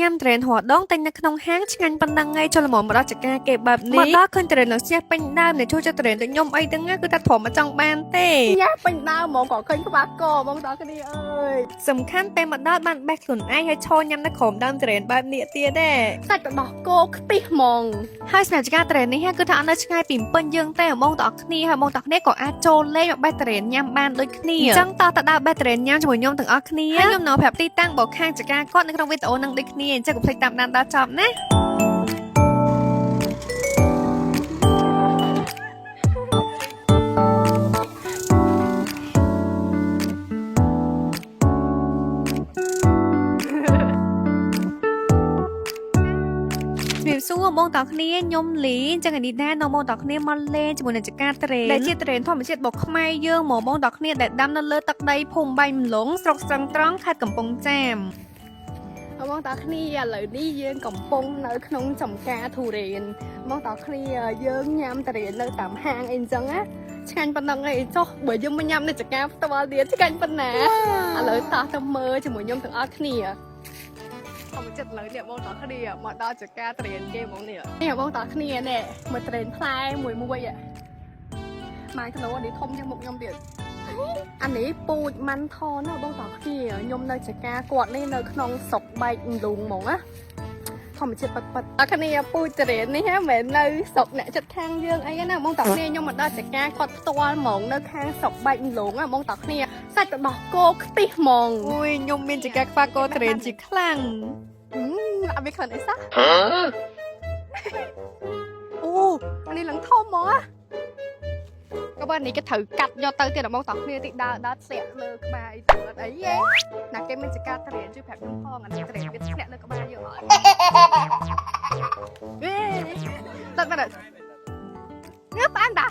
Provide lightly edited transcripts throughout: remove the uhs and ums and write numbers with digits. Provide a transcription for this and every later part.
ញ៉ាំទុរេនរាល់ដងទិញនៅក្នុងហាងឆ្ងាញ់ប៉ុណ្ណឹងឯងចុះល្មមមកដល់ចកាគេបែបនេះមកដល់ឃើញទុរេនឡើងស្ទះពេញដើមអ្នកចូលចិត្តទុរេនដូចខ្ញុំអីហ្នឹងណាគឺថាទ្រាំមិនចង់បានទេ ញ៉ាពេញដើមហ្មងក៏ឃើញក្បាលកហ្មងដល់គ្នាអើយ សំខាន់ពេលមកដល់បានបេះខ្លួនឯងហើយឈរញ៉ាំនៅក្រោមដើមទុរេនបែបនេះទៀតដែរ សាច់ទៅដោះគោខ្ទិះហ្មង ហើយសម្រាប់ចកាទុរេននេះគឺថាអត់នៅឆ្ងាយពីពេញយើងទេបងតអគ្នាហើយបងតគ្នាក៏អាចចូលលេងមកបេះទុរេនញ៉ាំបានដូចគ្នាអញ្ចឹងតោះទៅដើរបេះទុរេនញ៉ាំជាមួយខ្ញុំទាំងអស់គ្នាហើយខ្ញុំនៅប្រាប់ទីតាំងរបស់ខាងចកាគាត់នៅក្នុងវីដេអូនឹងដូចគ្នាអញ្ចឹងកុំភ្លេចតាមដានដល់ចប់ណា ជំរាបសួរបងតោះគ្នាខ្ញុំលីអញ្ចឹងឯនេះដែរនៅបងតោះគ្នាមកលេងជាមួយនឹងចការត្រេនដែលជាត្រេនធម្មជាតិរបស់ខ្មែរយើងមកបងតោះគ្នាដែលដាំនៅលើទឹកដីភូមិបែកម្លងស្រុកស្ទឹងត្រង់ខេត្តកំពង់ចាម បងតើគ្នាឥឡូវនេះយើងកំពុងនៅក្នុងចំការទុរេនបងតើគ្នាយើងញ៉ាំទុរេននៅតាមហាងអីអញ្ចឹងណាឆ្ងាញ់ប៉ុណ្ណឹងឯងចុះបើយើងមកញ៉ាំនៅចការផ្ទាល់ទៀតឆ្ងាញ់ប៉ុណ្ណាឥឡូវតោះទៅមើលជាមួយខ្ញុំទាំងអស់គ្នាធម្មជាតិឥឡូវនេះបងតើគ្នាមកដល់ចការទុរេនគេហ្មងនេះនេះបងតើគ្នានេះមើលទុរេនផ្លែមួយមួយម៉ាយគីឡូនេះធំជាងមុខខ្ញុំទៀត អានេះពូជម៉ាន់ថនណាបងតោះគ្នាខ្ញុំនៅចការគាត់នេះនៅក្នុងស្រុកបែកលូងហ្មងណាធម្មជាតិប៉ិតប៉ិតអរគ្នាពូជតរេននេះហ៎មិនមែននៅស្រុកអ្នកចិត្តខាងយើងអីណាបងតោះគ្នាខ្ញុំមកដល់ចការគាត់ផ្ទាល់ហ្មងនៅខាងស្រុកបែកលូងណាបងតោះគ្នាសាច់ទៅដោះគោខ្ទិះហ្មង អូយខ្ញុំមានចការខ្វះកោត្រេនជាខ្លាំង អឺអត់មានក្លិនអីសោះអូអានេះឡើងធំហ្មងណាក៏បើនេះគេត្រូវកាត់យកទៅទៀតហ្មងតោះគ្នាទីដើរដើរធ្លាក់លើក្បាលអីទៅអត់អីទេណាគេមានចការត្រេនជួយប្រាប់ខ្ញុំផងអានេះត្រេនវាធ្លាក់លើក្បាលយើងអត់ អេតើមែនងើបបានតា ក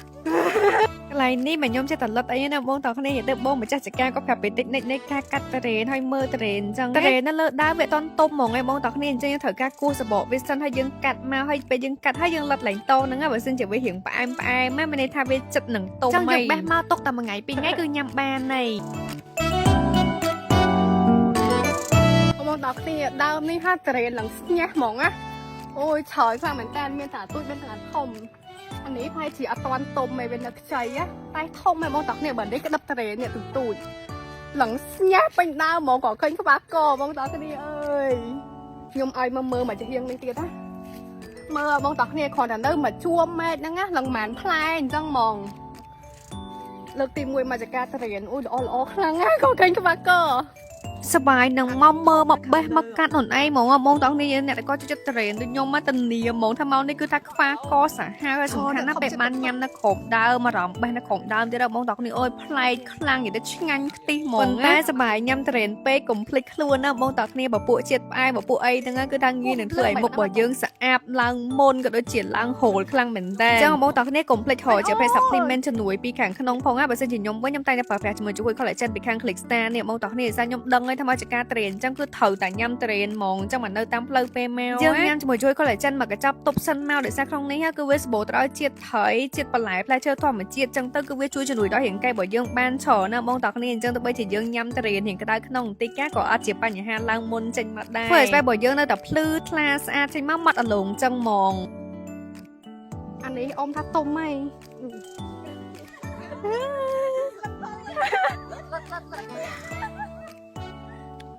ន្លែងនេះមកខ្ញុំចេះតែលិតអីណាបងតោះគ្នានិយាយទៅបងម្ចាស់ចការគាត់ប្រាប់ពីតិចនិចនៃការកាត់ត្រេនហើយមើលត្រេនអញ្ចឹងត្រេននៅលើដើមវាអត់តន់ទុំហ្មងឯងបងតោះគ្នាអញ្ចឹងយើងត្រូវការគោះសបកវាសិនហើយយើងកាត់មកហើយពេលយើងកាត់ហើយយើងលិតឡើងតហ្នឹងបើសិនជាវារៀងផ្អែមផ្អែមណាមានន័យថាវាចិត្តនឹងទុំហើយយើងបេះមកទុកតែមួយថ្ងៃពីរថ្ងៃគឺញ៉ាំបានហើយ បងដល់គ្នាដើមនេះហាត្រេនឡើងស្ញាស់ហ្មងណាអូយឆយខ្លាំងមែនតើមានតែទូចមានតែធំអានេះប្រហែលជាអត់តាន់ទុំឯងវានៅខ្ចីណាតែធំឯងបងតោះគ្នាបើនេះក្តឹបត្រេននេះទូទូចឡើងស្ញាស់ពេញដើមហ្មងក៏ឃើញក្បាលកបងតោះគ្នាអើយខ្ញុំឲ្យមកមើលមកជាហៀងនេះទៀតណាមើលបងតោះគ្នាគ្រាន់តែនៅមកជួមម៉ែតហ្នឹងណាឡើងម៉ានផ្លែអញ្ចឹងហ្មងលើកទី1មកចការត្រេនអូយល្អល្អខ្លាំងណាក៏ឃើញក្បាលក សបាយនឹងមកមើលមកបេះមកកាត់ខ្លួនឯងហ្មងហ្មងតោះនេះអ្នកដែលគាត់ចូលចិត្តត្រេនដូចខ្ញុំមកតានីហ្មងថាមកនេះគឺថាខ្វះកសាហាវហើយសំខាន់ណាស់ពេលបានញ៉ាំនៅក្រោមដើមអារម្មណ៍បេះនៅក្រោមដើមទៀតហ្មងតោះនេះអូយប្លែកខ្លាំងនិយាយទៅឆ្ងាញ់ខ្ទិះហ្មងប៉ុន្តែសបាយញ៉ាំត្រេនពេកកុំភ្លេចខ្លួនណាបងតោះគ្នាបើពួកជាតិផ្អែមបើពួកអីហ្នឹងគឺថាងាយនឹងធ្វើឲ្យមុខរបស់យើងស្អាតឡើងមុនក៏ដូចជាឡើងហូលខ្លាំងមែនតើអញ្ចឹងបងតោះគ្នាកុំភ្លេចរកជាភេស supplement ជំនួយពីខាងក្នុងផងណាបើសិនជាខ្ញុំវិញខ្ញុំតែងតែប្រើប្រាស់ជាមួយជួយ collagen ពីខាង Click Star នេះបងតោះគ្នាដោយសារខ្ញុំដឹងហើយថាមកจากការត្រេនអញ្ចឹងគឺត្រូវតែញ៉ាំត្រេនហ្មងអញ្ចឹងមកនៅតាមផ្លូវពេលមកយើងញ៉ាំជាមួយជួយ collagen មកកញ្ចប់ទប់សិនមកដោយសារក្នុងនេះគឺវាសម្បូរទៅដោយជាតិត្រីជាតិបន្លែផ្លែឈើធម្មជាតិអញ្ចឹងទៅគឺវាជួយជំនួយដល់រាងកាយរបស់យើងបានច្រើនណាបងតោះគ្នាអញ្ចឹងទោះបីជាយើងញ៉ាំត្រេនរាងក្តៅក្នុងបន្តិចក៏អត់ជាបញ្ហាឡើងមុនចេញមកដែរធ្វើឲ្យស្បែករបស់យើងនៅតែភ្លឺថ្លាស្អាតចេញមកម៉ត់អលងអញ្ចឹងហ្មង អានេះអ៊ំថាទុំហី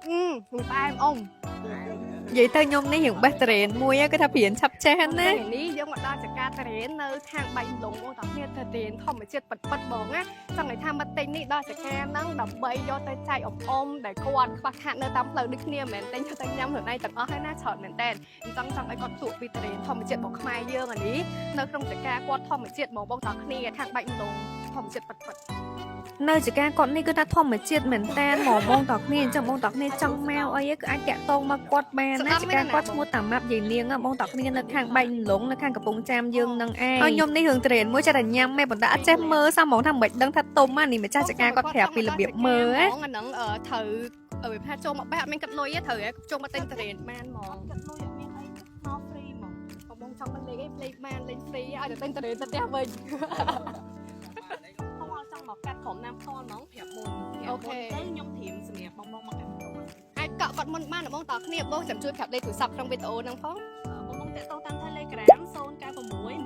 អឺមិនផ្អែមអ៊ំ និយាយទៅខ្ញុំនេះរៀងបេះត្រេនមួយគឺថាព្រៀនឆាប់ចេះណា ថ្ងៃនេះយើងមកដល់ចការតរេននៅខាងបែកលងបងតាគ្នាតរេនធម្មជាតិប៉ិតប៉ិតបងណាចង់ឲ្យថាមកទិញនេះដល់ចការហ្នឹងដើម្បីយកទៅចែកអ៊ំអ៊ំដែលគាត់ខ្វះខាតនៅតាមផ្លូវដូចគ្នាមិនមែនទិញយកទៅញ៉ាំខ្លួនឯងទាំងអស់ហើយណាច្រើនមែនតើអញ្ចឹងចង់ឲ្យគាត់ភ្លក់ពីតរេនធម្មជាតិរបស់ខ្មែរយើងអានេះនៅក្នុងចការគាត់ធម្មជាតិហ្មងបងតាគ្នាខាងបែកលងធម្មជាតិប៉ិតប៉ិត នៅចការគាត់នេះគឺថាធម្មជាតិមែនតែនហ្មងបងតគ្នាអញ្ចឹងបងតគ្នាចង់មកអីគឺអាចតាក់ទងមកគាត់បានណាចការគាត់ឈ្មោះតាម៉ាប់យាយនាងបងតគ្នានៅខាងបែកលងនៅខាងកំពង់ចាមយើងនឹងឯងហើយខ្ញុំនេះរឿងត្រេនមួយចេះតែញ៉ាំឯងប៉ុន្តែអត់ចេះមើលសោះហ្មងថាមិនដឹងថាទុំណានេះម្ចាស់ចការគាត់ប្រាប់ពីរបៀបមើលណា ហ្មងអាហ្នឹងត្រូវវាថាចូលមកបេះអត់មានគិតលុយទេត្រូវចូលមកទិញតរេនបានហ្មង គិតលុយអត់មានអីមក free ហ្មង បងចង់មកលេងអីលេងបានលេង free ឲ្យតែទិញតរេនទៅផ្ទះវិញ ផ្ទាល់ចង់មកកាត់ក្រុមណាផ្ទាល់ហ្មងប្រាប់មុនប្រាប់មុនទៅខ្ញុំត្រៀមសម្រាប់បងបងមកកាត់ផ្ទាល់ អាច កក់គាត់មុនបានបងតគ្នាបងចាំជួយប្រាប់លេខទូរស័ព្ទក្នុងវីដេអូហ្នឹងផង បងបងតាក់ទងតាម Telegram 096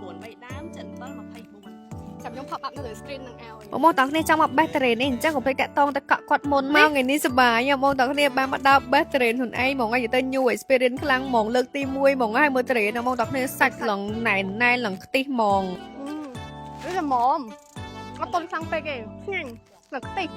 93ដើម7724 ចាំខ្ញុំ pop up នៅលើ screen ហ្នឹងឲ្យ បងបងតគ្នាចង់មកបេះតរេននេះអញ្ចឹងកុំភ្លេចតាក់តងទៅកក់គាត់មុនមកថ្ងៃនេះសប្បាយបងតគ្នាបានមកដល់បេះតរេនខ្លួនឯងហ្មងហើយទៅ new experience ខ្លាំងហ្មងលើកទី1ហ្មងហើយមើលតរេនបងតគ្នាសាច់ឡងណែនណែនឡងខ្ទិះហ្មង អឺល្មមអត់ទន់ខ្លាំងពេកទេឆ្ងាញ់ស្លឹកខ្ទិះ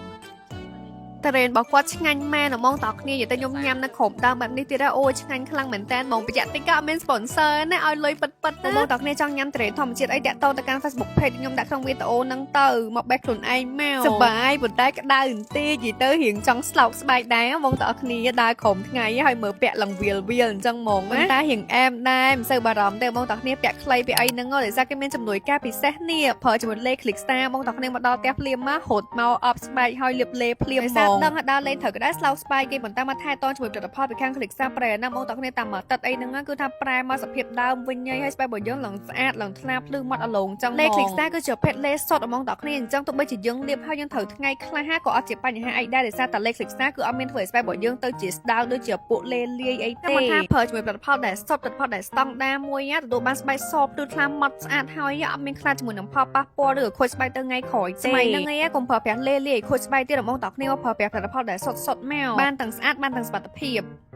តរេនរបស់គាត់ឆ្ងាញ់មែនហ្មងតគ្នានិយាយទៅខ្ញុំញ៉ាំនៅក្រុមដើមបែបនេះទៀតអូឆ្ងាញ់ខ្លាំងមែនតើហ្មងប្រយ័ត្នតិចក៏អត់មាន sponsor ណាឲ្យលុយពិតពិតណាបងតគ្នាចង់ញ៉ាំតរេនធម្មជាតិអីតាក់តងទៅកាន់ Facebook page ខ្ញុំដាក់ក្នុងវីដេអូហ្នឹងទៅមកបេះខ្លួនឯងមកសប្បាយប៉ុន្តែក្តៅបន្តិចនិយាយទៅរៀងចង់ស្លោកស្បែកដែរបងតគ្នាដើរក្រុមថ្ងៃហើយមើលពាក់ឡើងវាលវាលអញ្ចឹងហ្មងណាតែរៀងអែមដែរមិនសូវបារម្ភទេបងតគ្នាពាក់ខ្លីពាក់អីហ្នឹងដោយសារគេមានជំនួយការពិសេសនេះប្រើជាមួយលេ Click Star បងតគ្នាមកដល់ផ្ទះភ្លាមមករត់មកអបស្បែកហើយលាបលេភ្លាមហ្មងដឹងថាដើរលេងត្រូវក៏ដែរស្លោកស្បែកគេប៉ុន្តែមកថែតជាមួយផលិតផលពីខាង Click Star ប្រែណាបងតគ្នាតាមមកទឹកអីហ្នឹងគឺថាប្រែមកសភាពដើមវិញហើយស្បែករបស់យើងឡើងស្អាតឡើងថ្លាភ្លឺម៉ត់អលងចឹងលេ Click Star គឺជាភេទលេសុតហ្មងតគ្នាអញ្ចឹងទោះបីជាយើងលាបហើយយើងត្រូវថ្ងៃខ្លះក៏អត់ជាបញ្ហាអីដែរដោយសារតែលេ Click Star គឺអត់មានធ្វើឲ្យស្បែករបស់យើងទៅជាស្ដើងដូចជាពួកលេលាយអីទេតែថាប្រើជាមួយផលិតផលដែលសុតផលិតផលដែលស្តង់ដាមួយទទួលបានស្បែកសភ្លឺថ្លាម៉ត់ស្អាតហើយអត់មានខ្លាចជាមួយនឹងផលប៉ះពាល់ឬក៏ខូចស្បែកទៅថ្ងៃក្រោយទេសម័យហ្នឹងឯងកុំប្រើប្រាស់លេលាយខូចស្បែកទៀតហ្មងតគ្នាមកប្រើប្រាស់ផលិតផលដែលសុតសុតមកបានទាំងស្អាតបានទាំងសុវត្ថិភាព។